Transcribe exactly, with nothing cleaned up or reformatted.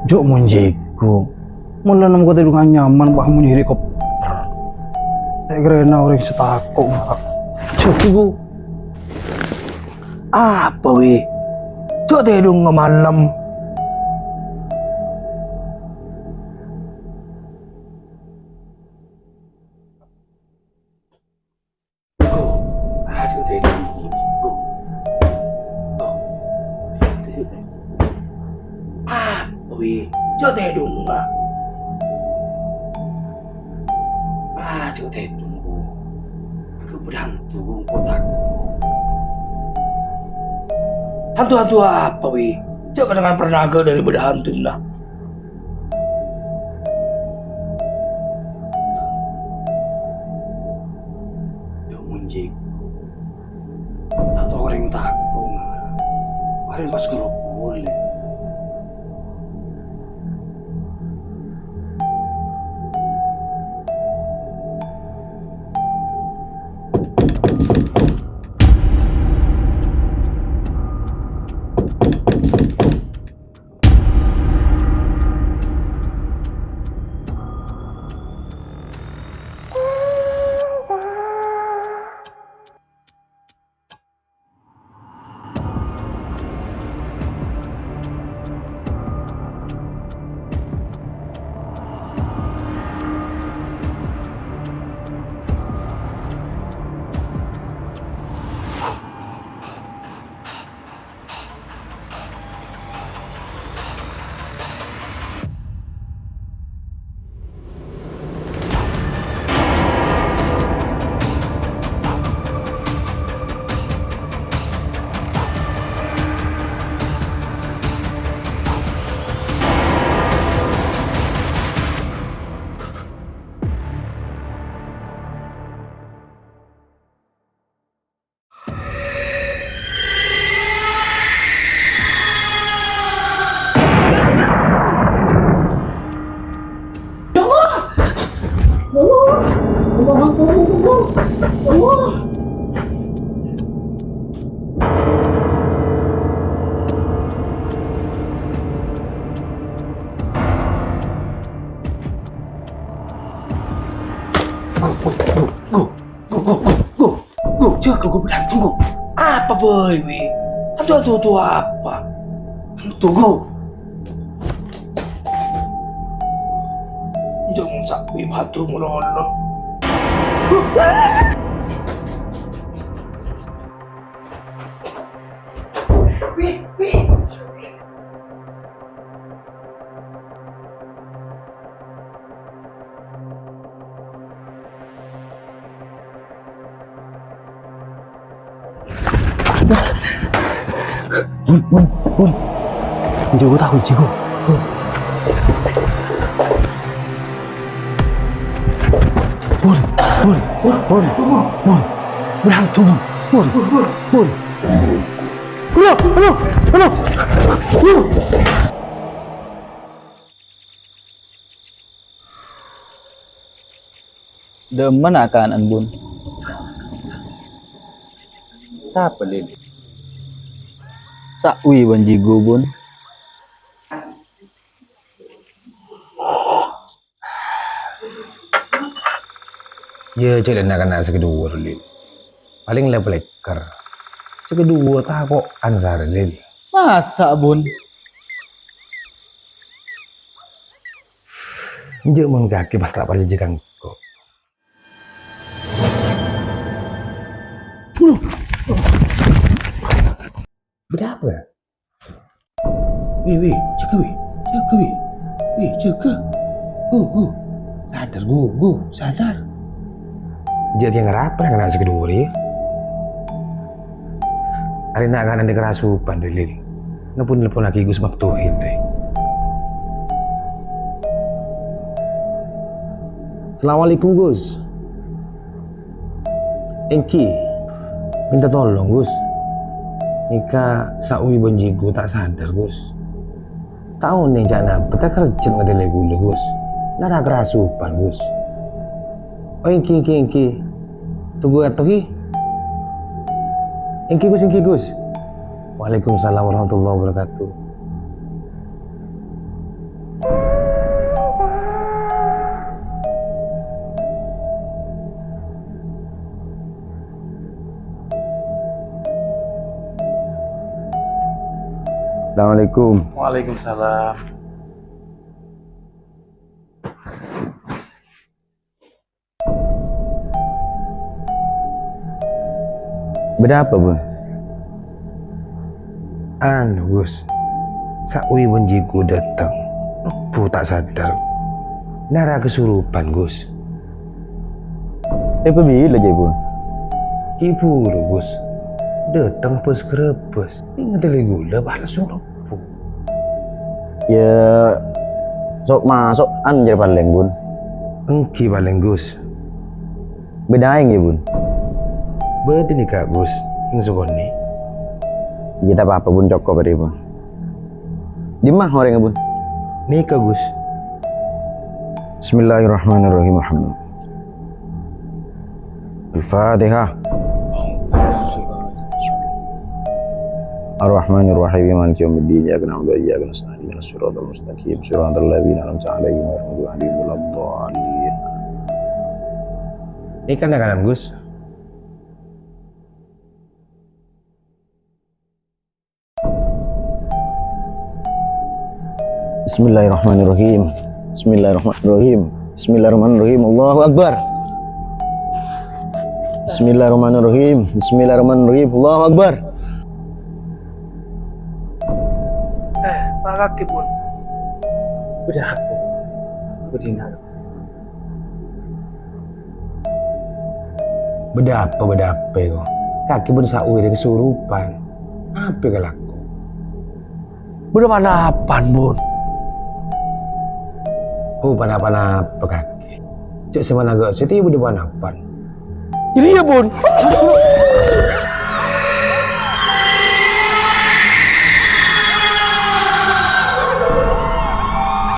Jhâ' mon jhâghu. Mon la nemmo ka tèdhungan nyaman, bâh, mon helikopter. Ta' kèrana orèng sè tako' mara. Jhâghu. Apa, Wi? Jhâ' tèdhungnga malem. Go. Ah, jhâ' tèdhung. Go. Go. Jhâ' tèdhung. Ah, Wi, jhâ' tèdhung, ah. Ah, jhâ' tèdhung, Gu. Ghâ' bâdâ hantu, Gu, engko' tako'. Hantu-hantu apa, Wi? Jhâ' kadhâng pernah ghâ' dâri bâdâ hantuna. Jhâ' mon jhâghu. Ta' tao orèng tako', mara. Marèn pas ngerok polè. Ya Allah! Ya Allah! Allahu Akbar, Allahu Akbar! Ya Allah! Go, go, go, go! Go, go, go, go. Go, jhâghu, go, bâdâ hantu, go. Apa bhâi, Wi? Hantu-hantu apa? Hantu, go. Jhâ' mon sapa bâdâ malolo. Wi, Wi. Bun, Bun, Bun. Jhâghu, ta' kunci, Bun. Bun, Bun, Bun, Bun. Bun, hantu, Bun. Bun, Bun. Bro, bro, bro. Dâ'emma na' kana'na, Bun? Sapa, Lil? Sa'wi bân Jigo, Bun. Iyâ, jhâ' la na'-kana' sè kaduwâ, Lil. Palèng la plèkèr. Sè kaduwâ tako'an sarè, Lil. Masa, Bun? Enjâ' mon kakè pas ta' parcajâ ka engko'. Bâdâ apa? Wi, Wi, jâgâ, Wi. Jâgâ, Wi. Wi, jâgâ. Gu, Gu. Sadar, Gu, Gu. Sadar. Jâgâ ngarapa na'-kana' sè kaduwâ rèya? Arèya na'-kana' dâ' karasupan, Lil. Nelpon-nelponnaghi Gus Maftuhin, rè. Assalamualaikum, Gus. Èngghi, mènta tolong, Gus. Nèka Sa'wi bân Jigo ta' sadar, Gus. Ta' onèng ca'na apa, ta' kerjhât ngatèlè kaulâ, Gus. Lara karasupan, Gus. Oh, èngghi, èngghi, èngghi. Tunggu attohi. Èngghi, Gus, èngghi, Gus. Waalaikumsalam warahmatullahi wabarakatuh. Assalamualaikum. Waalaikumsalam. Bâdâ apa, Bun? Anu, Gus. Sa'wi bân Jiku dâteng. Embu ta' sadar. Nara kesurupan, Gus. Èpabhilâ, Jiku? Ghi' buru, Gus. Dâteng bâs-gherâbâs. Nèng ngatèlè ghulâ, pas langsung embu. Yâ, sok-masokan jârèya palèng, Bun. Èngghi palèng, Gus. Bâdâ aèng, yâ, Bun? Bâdâ nèka, Gus. Èng sakonè'. Iyâ, ta' pa-apa, Bun. Cokop arèya, Bun. Dimma orèngnga, Bun? Nèka, Gus. Bismillahirrahmanirrahim. Alhamdulillah. Al-Fatihah. Ar-Rahmanirrahim. Maliki yaumiddin. Iyyaka na'budu wa iyyaka nasta'in. Ihdinas siratal mustaqim. Siratal ladzina an'amta 'alaihim ghairil maghdubi 'alaihim waladdallin. Nèka nèka, Gus. Bismillahirrahmanirrahim. Bismillahirrahmanirrahim. Bismillahirrahmanirrahim. Allahu Akbar. Bismillahirrahmanirrahim. Bismillahirrahmanirrahim. Allahu Akbar. Eh, pakake, Bun. Bâdâ apa? Bâdâ apa? Bâdâ apa, bâdâ apa, ko? Kakè bân sa'wi rè kesurupan. Apa kalako? Bâdâ panapan, Bun? Oh, panapan apa, kakè? Cè' sè mana gak sè tèya bâdâ panapan. Jadi ya, Bun.